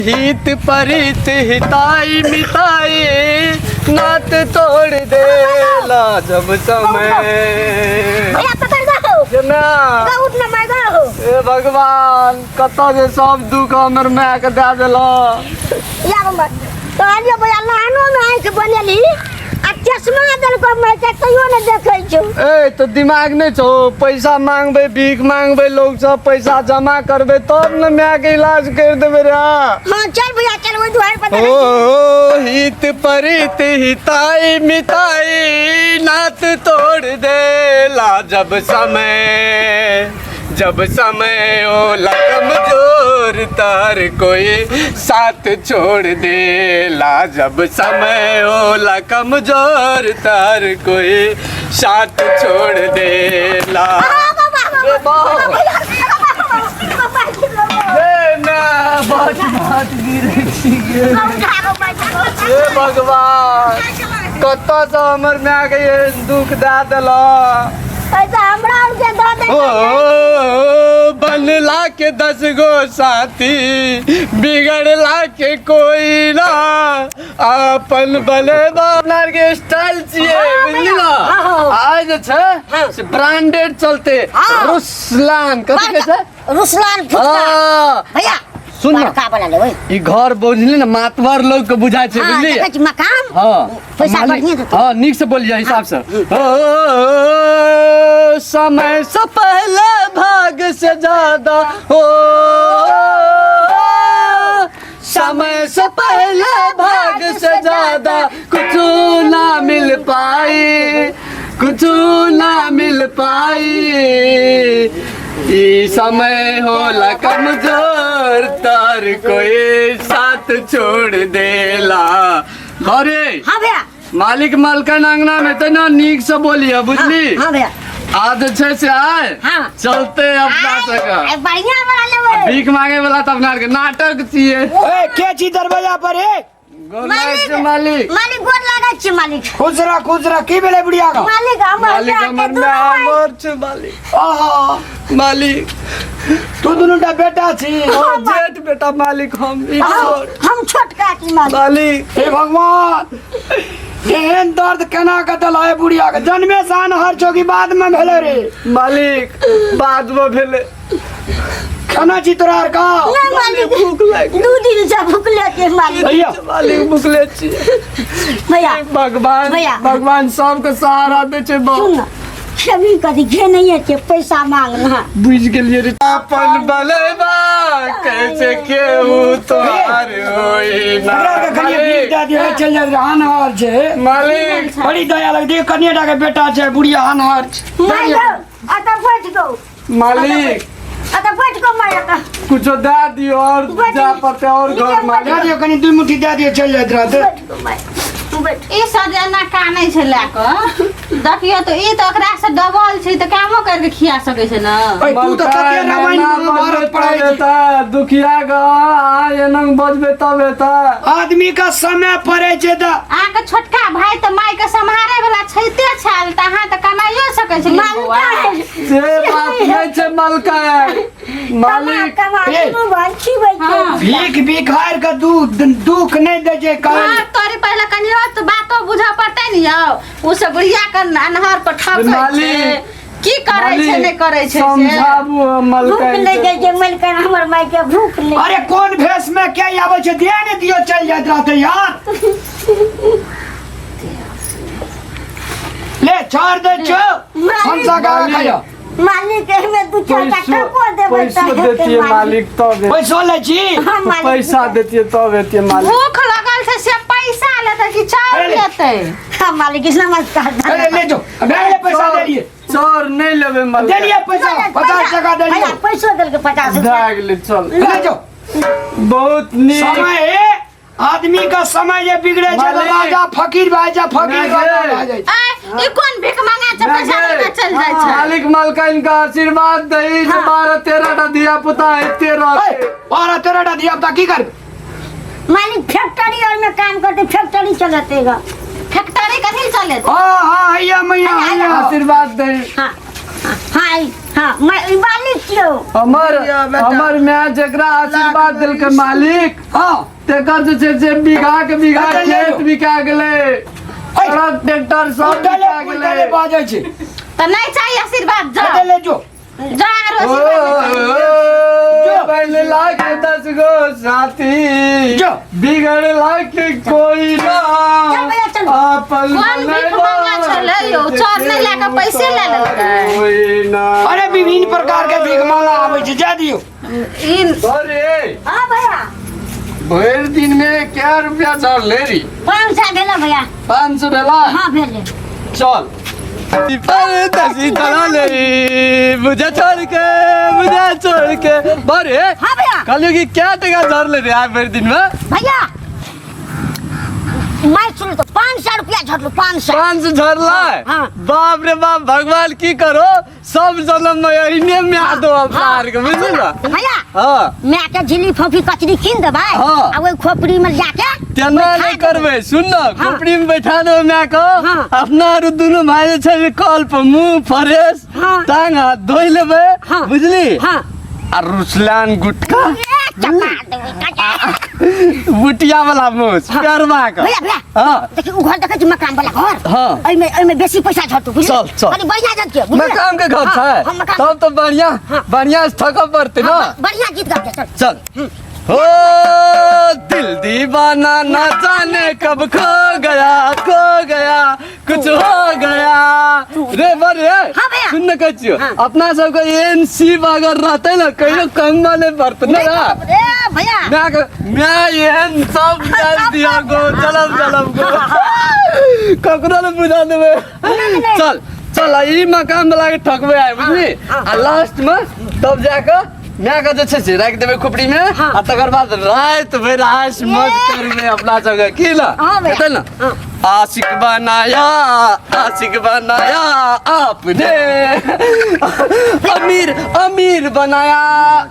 हित परित हिताई मिताई नात तोड़ देला जब समय। भैया पकड़ दो। जेना गो उठ ना मैं गो। हे भगवान, कतऽ जे सब दुख हमर माय के दए देलऽ। या बम्बा कहलियो भैया लानो में आँखि बनेली आ चश्मा देलको मैं के तैयो ने देखै छौ। ए तो दिमाग नहीं छौ, पैसा मांगबे भीख मांगबे लोग सब, पैसा जमा करबे तब न माय के इलाज कर देबे रे। हां चल भैया चल ओइ दुआर पर। ओ हित परित हिताई मिताई नात तोड़ देला जब समय, जब समय ओ कमजोर तार कोई साथ छोड़ देला, जब समय ओला कमजोर तार कोई साथ छोड़ देला। रे बाप। हे ना, बहुत बहुत गिरे छी गे। हे भगवान, कतऽ से हमर माय के एहन दुख दए देलक। पैसा हमरा और के दऽ दे। ओ बनला के 10 गो साथी बिगड़ला के कोई ना, अपन बलेबा अपना के स्टाइल छियै, बुझली ना। आइ जे छै से ब्रांडेड चलते, रुसलान कथी कहै छै, रुसलान फुटका। हाँ। भैया सुन ना। बड़का बना लेबै। ई घर बुझली ना, मातवर लोग के बुझाइ छै, हाँ, बुझली। देखै छी मकान। हाँ। पैसा मालिक- बढ़िएँ देतौ। हाँ, नीक से बोलिए हिसाब से। ओ, समय से पहले भाग से ज्यादा हो, समय से पहले भाग से ज्यादा कुछ ना मिल पाई, कुछ ना मिल पाई। ई समय होला कमजोर तार कोई साथ छोड़ देला। अरे हाँ भैया। मालिक मालकन अंगना में तो ना नीक से बोलिए, बुझली। हाँ भैया। आज छै से आए। हाँ। चलते अपना सका। आइ बढ़िया बना लेबै। भीख मांगे वाला तो अपना के नाटक छिए। ए के छी दरवाजा पर? ए गोर लागै छै मालिक। मालिक गोर लागै छी मालिक। खुश रह, खुश रह। की भेलै बुढ़िया का? मालिक हमर मालिक बेटा हमर के दुनू माय भाई। हमर छै मालिक। आहा। मालिक। तू दुनू टा बेटा छी? ओ जेठ बेटा मालिक, हम ई छोट। हम छोटका छी मालिक। मालिक। हे भगवान, एहन दर्द केना के देला हे बुढ़िया के? जन्मे से अनहर छौ कि बाद में भेलै रे? मालिक बाद में भेलै। खाना छी तोरा आर का? नहीं मालिक, भूख लागि 2 दिन से भूखले छी मालिक। भैया। मालिक भूखले छी। भैया। भगवान, भैया। भगवान सबके सहारा दै छै। सुन ना, खेबी कथी घे नहीं है के पैसा मांगना। बुझ गेलियै रे। अपन बलेबा कैसे केहू तोहार होई ना। एकरा के कनिए भीख दए दियौ, चलि जाइत रहे, अनहर छै। मालिक। बड़ी दया लगती, कनिए टा के बेटा छै, बुढ़िया अनहर छै। माय गो, अतऽ बैठ गो। मालिक। अतऽ बैठ गो माय, अतऽ। कुछो दए दियौ और बैठ। जा पड़तै और घर मालिक। दए दियौ, कनि 2 मुट्ठी दए दियौ, चलि जाइत रहतै। बैठ गो माय, बैठ। ई सब जेना कानै छै लए कऽ देखियौ तऽ ई तऽ ओकरा से डबल छै, तऽ कामो करके खिया सकै छै ने। ओए, तू तऽ कते रामायण महाभारत पढ़ै छी। दुखिया ग आ एनंग बजबे तब एता। आदमी का समय पड़े छै तऽ अहाँके छोटका भाई तऽ माय के सम्हारे वाला छैते छल, तऽ अहाँ तऽ कमाइयो सकै छलियै बौआ। से बात नहि छै मलका मालिक। कमा ए। दुनू भाई खिबै छै। हाँ। भीख भिखार के दुख नहि दै छै काल। हाँ, तोरी पहिले कनि और तऽ बातो बुझऽ पड़तै ने यौ। उ सब बुढ़िया के अन्हार पर ठकै छै। मालिक। की करै छै नहि करै छै से। समझाबू हम भूख मलकाइन लागि के। जाइ छै मलकाइन, हमर माय के भूख लागि। अरे कोन भेष में के आबै छै, दे ने दियौ, चलि जाइत रहतै यार। ले छोड़ दे छौ, हम सगा खाइयो। मालिक एहिमे दू चारि टा पैसो टको देबै पैसो तऽ हेतै देतियै मालिक तब हेतै। पैसो लै छी? हाँ, मालिक। पैसा देतियै तब हेतियै मालिक। भूख लगल छै से पैसा लेतै कि चाउर अरे। लेतै? हाँ मालिक, नमस्कार। अरे ले जो, भए गेलै पैसा दे दिए। चोर नहीं लेबै मालिक। दे दिए पैसा, 50 टका दे दिए। पैसो देलकै 50 रुपया। भए गेलै, चल ले जो। बहुत नीक। समय है आदमी का, समय जे बिगड़े छै तऽ मालिक। राजा फकीर भए जाइ, फकीर मालिक। राजा भए जाइ छै। आय, ई कोन भीख मांगे छै पैसा लेके चल जाइ छै? मालिक मालकाइन का आशीर्वाद दही जे 12-13 टा धिया पुता हेते रहते। ए, 12-13 टा धिया पुता की करबै? मालिक फैक्ट्री और में काम करते, फैक्ट्री चलतेगा। फैक्ट्री कथी चले? हाँ हाँ, हैया मैया हैया। आशीर्वाद दही। हाँ हाँ हाँ मैं ई मालिक छियौ। हमर बुढ़िया बेटा। हमर माय जकरा आशीर्वाद देलकै मालिक, हाँ तेकर जे छै से बीघा के बीघा अच्छा, ले खेत लो। बिका गेलै, ट्रक ट्रैक्टर सब उठले बिका उठले गेलै। बाजै छै। तऽ नहि चाही आशीर्वाद, जा। उठले जो। जा आरो ओ, आशीर्वाद नहि चाही। ओ, पहले लाख 10 गो साथी जो। बिगड़ लाख कोई ना चल भैया, चल। अपन कोन भीख मंगा छलै यौ? चोर नहि लए कऽ पैसे लए लेलकै। कोई ना। अरे विभिन्न प्रकार के भीख मांगा आबै छै, जा दियौ। ई अरे हाँ भैया। भरि दिन में क्या रुपया चढ़ ले री? 500 भेलै भैया। 500 भेला? हाँ भेलै। चल परदेसी चला ले मुझे छोड़ के, मुझे छोड़ के बरे। हाँ भैया। कहलियो कि क्या टका झर ले रे आइ भरि दिन में? भैया मैं सुन तो 500 रुपया झटलो, 500। 500 झरला? हाँ। बाप रे बाप, भगवान की करो सब जन्म में एहने में आ दो अपना आर के, बुझली ना? भैया। हाँ। मैं के झिल्ली फोफी कचरी कीन देबै। हाँ। आ ओहि खोपड़ी में जाके तेना नहीं करबै, सुन न। हाँ। खोपड़ी में बैठा देबै माय के। हाँ। अपना आर दुनू भाई जे छै से कल पर मुंह फ्रेश, हाँ। टांग हाथ धोइ लेबै। हाँ। बुझली? हाँ। आ रुसलान गुटखा। ए, चपा देबै, कटा। बुटिया वाला मूछ प्यारवा के। भैया, भैया। हाँ। देखी उ घर देखै छी, मकान वाला घर? हाँ। एहिमे एहिमे बेसी पैसा झटू, बुझली? चल, चल। कनी बढ़िया जत के, बुझली? मकान के घर हाँ, छै? हाँ, मकान। तब तो बढ़िया। हाँ। बढ़िया से थकब पड़तै ना। हाँ, बढ़िया गीत गाबै चल। चल। हो दिल दीवाना ना जाने कब खो गया, खो गया, कुछ हो गया रे बर रे। हाँ भैया। सुन न कहै छियौ। हाँ। अपना सबके एहन शिव अगर रहतै ने कहियो कम नहि पड़तै ने। ए भैया। मैं मैं एहन सब डाल दिया गो, चलब चलब गो, ककरो ने बुझा देबै। चल चल, आ ई मकान वाला के ठकबै आइ, बुझली? आ लास्ट में तब जाके माय के जे छै से राखि देबै खोपड़ी में। हाँ। आ तकर बाद राति भरि आस मौज करबै अपना सबके, की ना? हाँ भैया। हेतै ना? हाँ। आशिक बनाया, आशिक बनाया आपने, अमीर अमीर बनाया,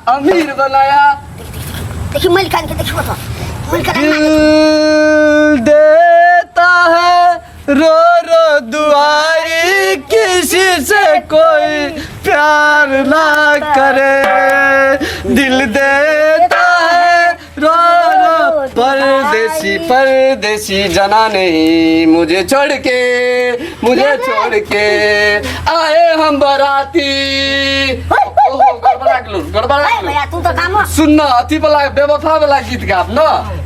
अमीर बनाया। देखी मलिकान के, देखियो तो मलिकान। दिल देता है रो रो दुआई, किसी से कोई प्यार ना करे। दिल देता है रो रो परदेसी, परदेसी जाना नहीं मुझे छोड़ के, मुझे छोड़ के आए हम बराती। ओहो, गड़बड़ा गेलौ, गड़बड़ा ए गेलौ। भैया, तू तो काम सुन न, अथी वाला बेवफा वाला गीत गाब न,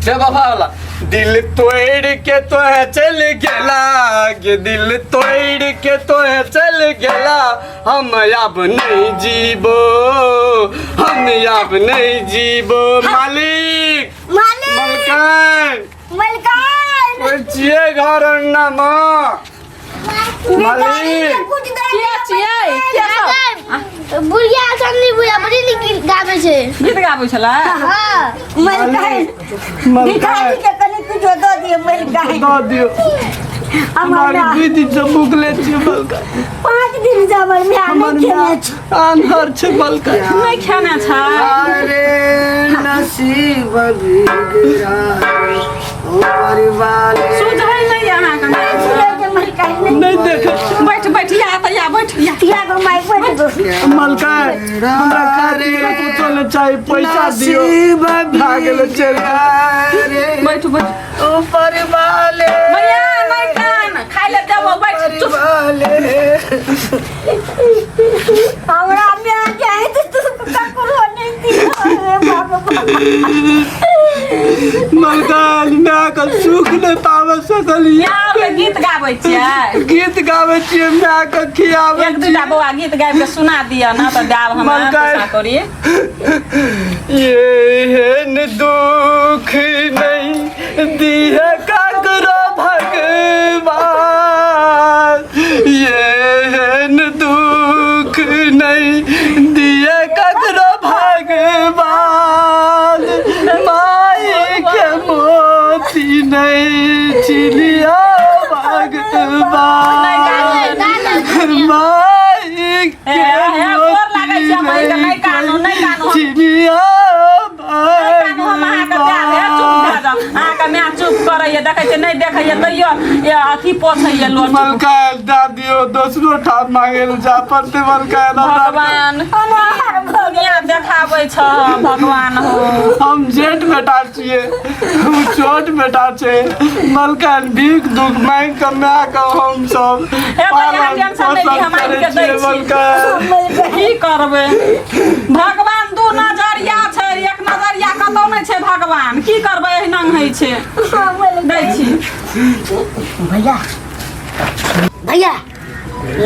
बेवफा वाला। दिल तोड़ के तो है चल गेला के, दिल तोड़ के तो है चल गेला, हम अब नहीं जीबो, हम अब नहीं जीबो। मालिक। मालिक। मलकान। मलकान। कोई छियै घर अंगना में? मालिक। कुछ दे। के छियै? के सब? बुढ़िया चंदी बुढ़िया बड़ी नीक गीत गाबै छै। गीत गाबै छलै? हाँ। मलकान, भिखारी के कनि कुछो दऽ दियौ मलकान। दऽ दियौ। हमर हमार 2 दिन से भूखले छियै मलकान। 5 दिन से हमर माय हमर नहि खेने छै। आन्हर छै मलकान। नहि खेने छै? अरे नसीब बिगड़ा ऊपर वाले। सुझै नहि अहाँके? सुनै छै मलकान, नहि। नहीं देखे छियै। बैठ बैठ, या तऽ या, बैठ या। या गो माय, बैठ गो। मलकान, हमरा खाय पीए कुछो नहि चाही, पैसा दियौ। नसीब भए गेलै, चलि बिगड़ा बैठ बैठ। ऊपर वाले। भैया, नहि कान, खाइ लए देबो, बैठ चुप। वाले। हमरा माय के है तऽ तू ककरो नहि दियौ रे बाप बाप। मलकान, माय के सुख नहि पाबऽ सकलियै। या के गीत गाबै छियै? गीत गाबै छियै, माय के खियाबै। एक दूटा बौआ गीत गाबि कऽ सुना दिअ ने तऽ गायब हमरा। मलकान। पैसा कौड़ी। एहन दुख नहीं दिए ककरो भगवान, एहन दुख नहीं दिए ककरो भगवान, माई के मोती नहीं छिलिया भगवान, माई के हे, हे, गोर लागै छी हम अहाँके, नहि कानू, नहि कानू। छिलिया। कानू, हम अहाँके दए देब, चुप भए जाउ। अहाँके माय चुप करैया देखै छै नहि देखैया तैयो ये अथी पोछैया लोट। मलका दए दियौ, दोसरो ठाम मांगे लए जा पड़तै मलका। भगवान दुनिया देखाबै छ भगवान हो। हम जेठ बेटा छियै, हम छोट बेटा छै मलका। भीख दुख मांगि कऽ माय के हम सब हे तऽ यहाँ टेंशन नहि ली, हम आबि के दै छी। मलका की करबै भगवान, दू नजरिया छै, एक नजरिया कतौ नहि छै भगवान। की करबै, एहिना होइ छै। दै छी भैया, भैया,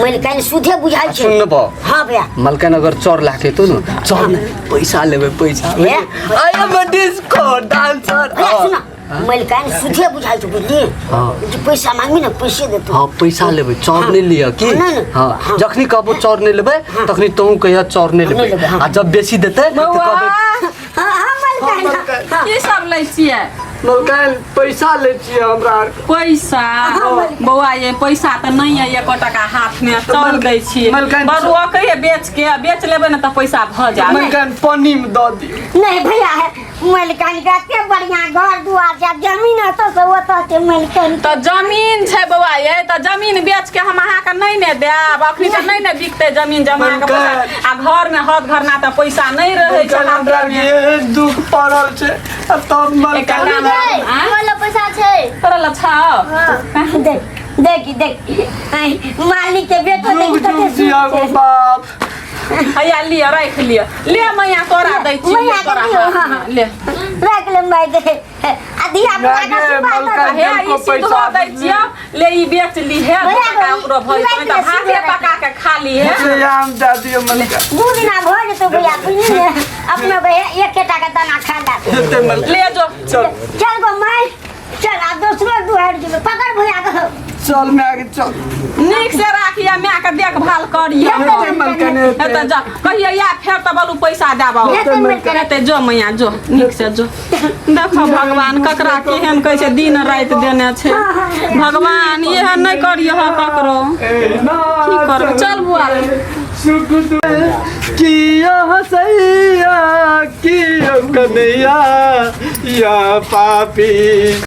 मलिकाइन सुधे बुझाइ छै। सुन न बा। हाँ भैया। मलकाइन अगर चोर लाके तो न चोर ने पैसा लेबे, पैसा। हे? I am a disco dancer. भैया सुन, मलिकाइन सुधे बुझाइ छै, बुझली? हाँ। जे पैसा मांगबी ने, पैसे देतौ। हाँ, पैसा लेबै, चोर नहीं लिअ की। नहीं, नहीं। हाँ, जखनी कहबो चोर नहीं लेबै तखनी तोहू कहिया चोर नहीं नहीं लेबै। लेबै, हाँ। आ जब बेसी देतै तऽ बौआ कहबै। हाँ हाँ मलिकाइन, हाँ, हाँ। की सब लै छियै? मलकाइन, पैसा लै छियै हमरा आरके। पैसा? बौआ ये, पैसा तऽ नहि यऽ एको टका हाथमे, चल दै छी। मलकाइन- बरू ओकरे बेच के बेच लेबै ने तऽ पैसा भऽ जायत। मलकाइन, पानी में दऽ दियौ। नहीं भैया, है मलिकाइन के एते बढ़िया घर दुआर छै, जमीन एतऽ से ओतऽ छै मलिकाइन। तऽ जमीन छै बौआ ये, तऽ जमीन बेच के हम अहाँके नहि ने देब। अखनी तऽ नहि ने बिकतै जमीन जमा के पैसा। आ घरमे हद घरना तऽ पैसा नहि रहै छै। मलकाइन, हमरा हाथमे। आरके एहन दुख पड़ल छै आ तब एकटा मलकाइन काम आँय? वाला पैसा छै। तोरा लग छौ? देख देख देख, आइ, मालिक के बेटो जुग देख जुग कते जिया सुख गो छै। बाप। हैया लिअ, राखि लिअ। ले मैया, तोरा दै छी। मैया ले के तोरा दियौ, हाथमे, हाँ। ले। राख ले माय के, आ धिया पुता के माय गे, सुबह मलकाइन। हे ई देलको सिधो पैसा। दै छियौ, ले ई बेच ली हे, दू भैया, टका ओकरो भऽ जेतौ, नहि तऽ राखि ले, भाते सीधे पका के खा ली हे। से आम दए दियौ मलकाइन। दू दिना भऽ जेतौ भैया, बुझली ने? अपना भैया एकेटा के दाना खा जाते। हेतै मलकाइन। ले जो। चल। चल गो माय, चल, आ दोसरो दुआरि जेबै। पकड़ भैया के। चल माय के, चल। नीक से राखिए, माय के देखभाल करिए। हेतै मलकाइन, हे हेतै। तऽ जा, कहिए या फेर तऽ बोलू पैसा देबौ। हेतै मलकाइन। हेतै, जो मैया जो, नीक से जो। देखो भगवान ककरा केहन कहै छै, दिन राति देने छै भगवान। एहन नहि करिए ककरो, की करबै? चल बुआ। सुख किया हसैया, किया कन्हैया या पापी।